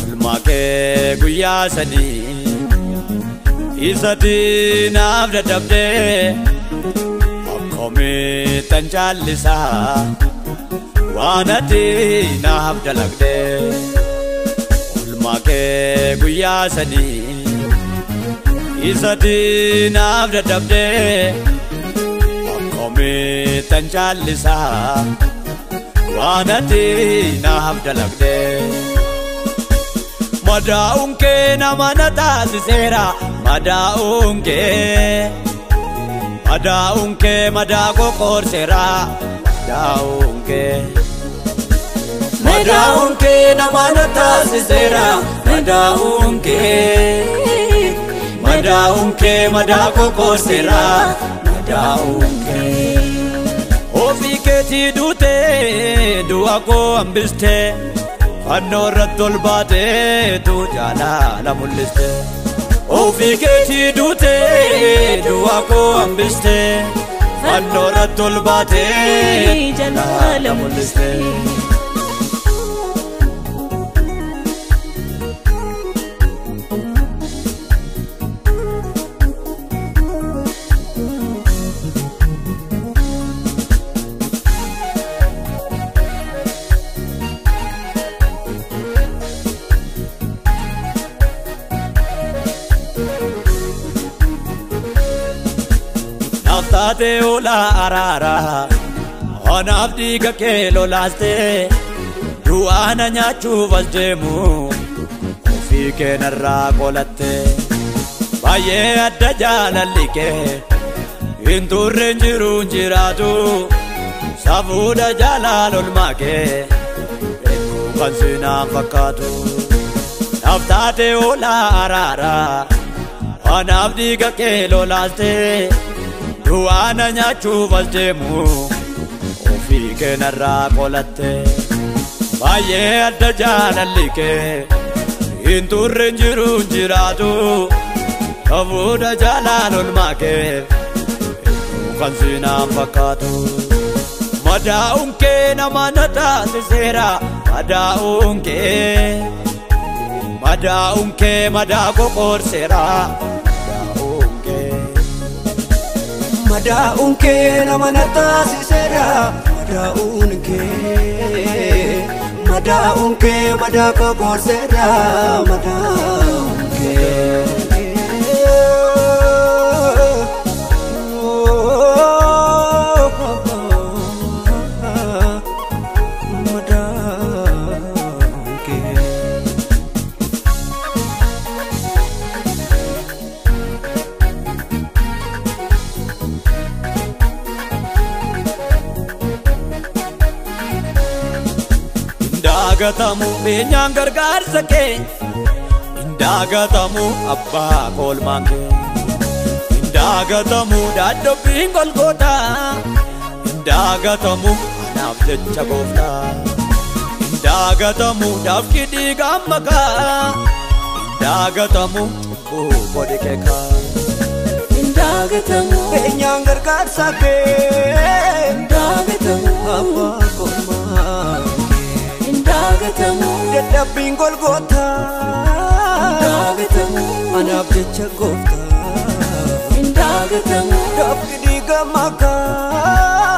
Olmaa kee guyyaa sanii isa diinaaf dadhabdee akkamittan caallisaa waan ati naaf dalagdee. Olmaa kee guyyaa sanii isa diinaaf dadhabdee akkamittan caallisaa waan ati naaf dalagdee. Madaa'uun kee nama na taasiseera madaa'uun kee madaa'uun kee madaa qoqorseera madaa'uun kee madaa'uun kee nama na taasiseera madaa'uun kee madaa'uun kee madaa qoqorseera madaa'uun kee. Ofii keetii duutee du'a koo hambistee fannoo irratti ol baateetu jaalala mul'iste. Ofii keetii duutee du'a koo hambistee fannoo irratti ol baatee jaalala mul'iste. Naaftaatee olaa araaraa anaaf dhiiga kee lolaastee du'aa na nyaachuuf as deemu ofii kee narraa qolattee. Baay'ee adda jaalalli kee hin turre hin jiru hin jiraatu safuudha jaalala olmaa kee beekuu kan sinaan fakkaatu. Naaftaatee olaa araaraa anaaf dhiiga kee lolaastee du'aa na nyaachuuf as deemu ofii kee narraa qolattee. Baay'ee adda jaalalli kee hin turre hin jiru hin jiraatu safuudha jaalala olmaa kee beekuu kan sinaan fakkaatu. Madaa'uun kee nama na taasiseera madaa'uun kee madaa'uun kee madaa qoqorseera madaa'uun kee. Madaa'uun kee nama na taasiseera madaa'uun kee madaa'uun kee madaa qoqorseera madaa'uun kee. Madaa'uun kee. Daagatamu beenyaan gargaarsa kee hin daagatamu abbaa kolmaan kee hin daagatamu dadhabbiin golgootaa hin daagatamu anaaf jecha gooftaa hin daagatamu dafki dhiigaan makaa hin daagatamu cubbuu godhi keekaa. Hin daagatamu Beenyaan gargaarsa kee hin daagatamu abbaa kolmaan kee hin daagatamu dadhabbiin golgootaa hin daagatamu anaaf jecha gooftaa hin daagatamu dafki dhiiga makaa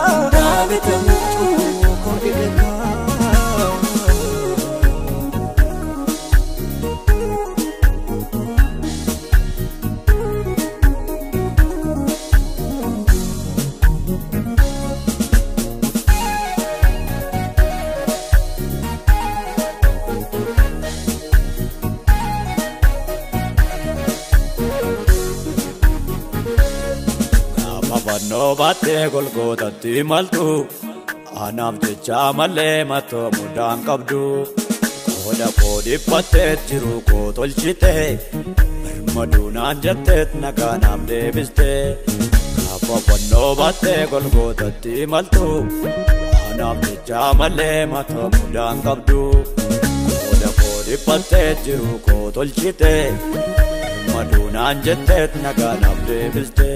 hin daagatamu cubbuu godhi keekaa. Gaafa fannoo baattee golgootatti imaltu anaaf jecha malee matoo mudaan qabdu qooda koo dhiphatteet jiru koo tolchite birmaduu naan jetteet nagaa naaf deebiste. Gaafa fannoo baattee golgootatti imaltu anaaf jecha malee matoo mudaan qabdu qooda koo dhiphatteet jiru koo tolchite birmaduu naan jetteet nagaa naaf deebiste.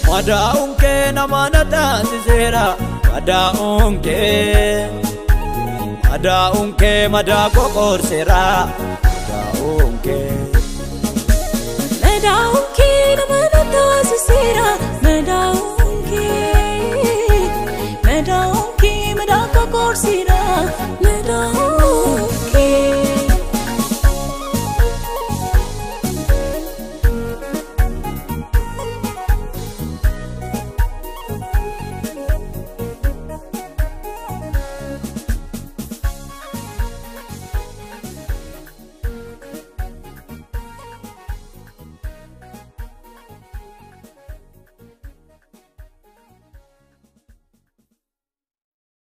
Madaa'uun kee nama na taasiseera, madaa'uun kee. Madaa'uun kee madaa qoqorseera,